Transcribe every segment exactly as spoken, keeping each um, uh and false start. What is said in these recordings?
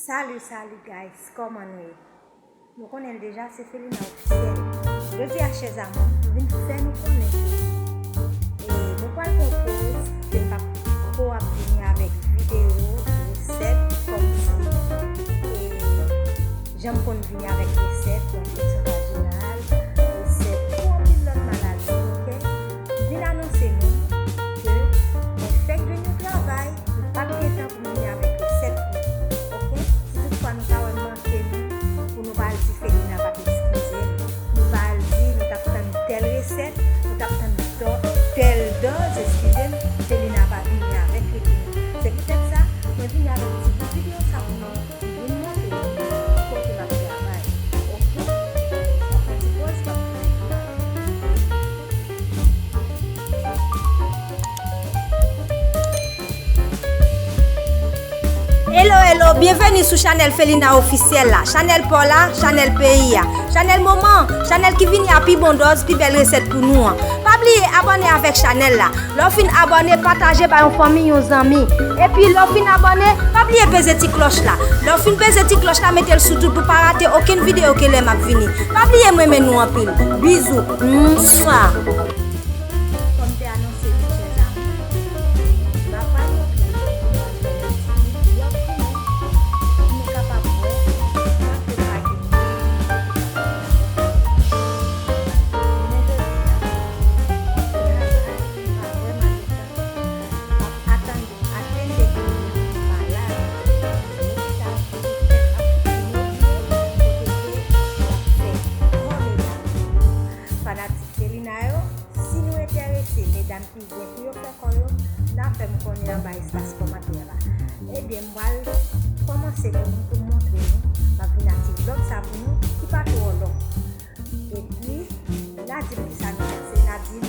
Salut, salut guys, kòman nou ye? Nou konnen l deja, se Felina Ofisyèl. Jodi a, chè zanmi, nou vin fè nou konnen ke, e, nou pral pran poz ke n p ap ko ap vini avèk videyo, resèt, kòmsi, e, jan m konn vini avèk resèt, enfeksyon vajinal, resèt pou anpil lòt maladi, oke? M vin anonse nou ke mwen fèk jwenn yon travay, m p ap gen tan pou m vini avèk resèt pou nou, oke? Si toutfwa nou ta wè m manke nou, pou nou pa al di Felina pa t eskize n, nou pa al di nou t ap tann tèl resèt, nou t ap tann dò-, tèl dòz, eskize m, Felina pa vini avèk li pou nou. Se poutèt sa, mwen vini avèk ti bout videyo sa pou nou, pou vin montre nou kote m ap travay. Oke? Yon ti poz, m ap tounen. Hello, hello, byenveni sou chanèl Felina Ofisyèl la, chanèl pa w la, chanèl peyi a, chanèl moman, chanèl ki vini a pi bon dòz, pi bèl resèt pou nou an. Pa bliye abòne avèk chanèl la. Lè w fin abòne, pataje bay yon fanmi, yon zanmi. Epi lè w fin abòne, pa bliye peze ti klòch la. Lè w fin peze ti klòch la, mete l sou tout pou pa rate okenn videyo ke lè m ap vini. Pa bliye m renmen nou anpil. Bizou. Mswa. Kòm te anonse nou, chè zanmi, m ap pral montre nou, m ap pral fè yon ti vlòg pou nou, pou nou kapab wè sa ke pa gen. Jounen jodi a, m ap travay, m pa vrèman gen tan. M ap atann, atende kliyan ki pa la, lopital ki te fèk ap imobile, kote ke y ap fè bon medam. Fanatik Felina yo, si nou enterese medam ki gen pou yo fè kò yo, n a fè m konnen anba espas kòmantè la. Ebyen, m pral kòmanse pou nou, pou m montre nou. M ap vin ak ti vlòg sa pou nou, ki pa twò long. Epi, n a di m kisa nou panse, n a di m,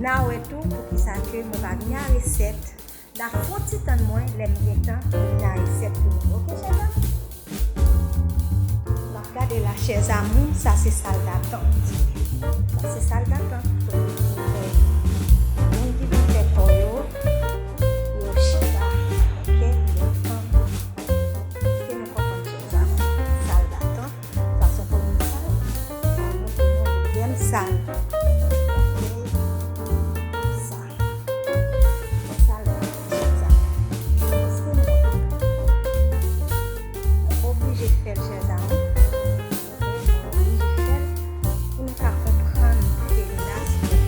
n a wè tou poukisa ke mwen pa vini a resèt. N a fon ti tann mwen, lè m gen tan, pou vin a resèt pou nou. Oke, chè zanmi? N ap gade la, chè zanmi, sa se sal datant. Sa se sal datant. Kote pou fè moun ki vin fè kò yo, yo chita. Oke? Yo tann. Èske nou konprann chè zanmi? Sal datant. Sa se premye sal. Sa nou te montre dèyè sal. Oke? Sa. Sal datant, chè zanmi. Èske nou konprann? Mwen oblije fè l, chè zanmi. Oke? Mwen oblije fè l pou nou ka konprann Felina, si nou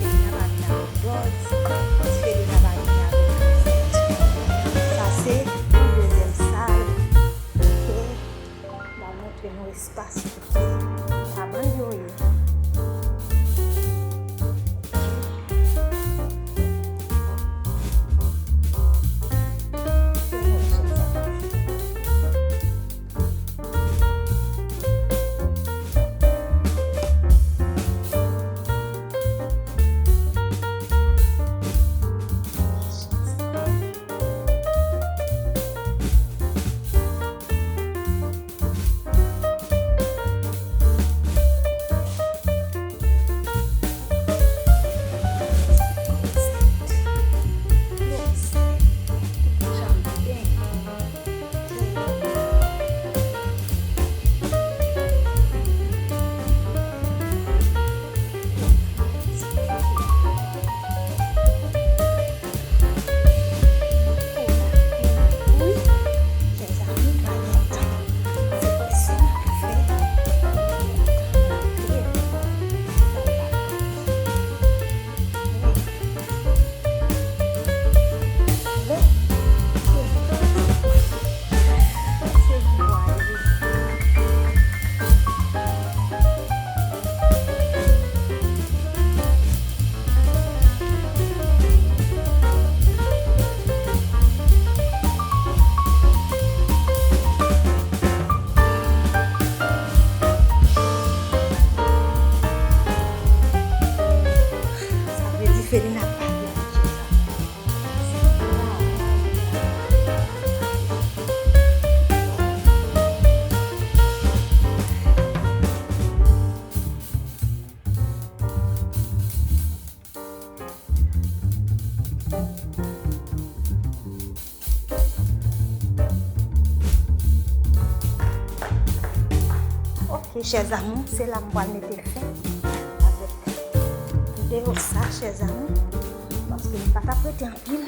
E chè zanmi, se la m pral mete fen avèk videyo sa, chè zanmi, paske m pa t ap rete anpil,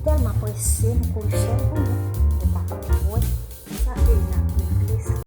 tèlman prese m kouri fè l pou nou, nou pa konn wè sa ke n ap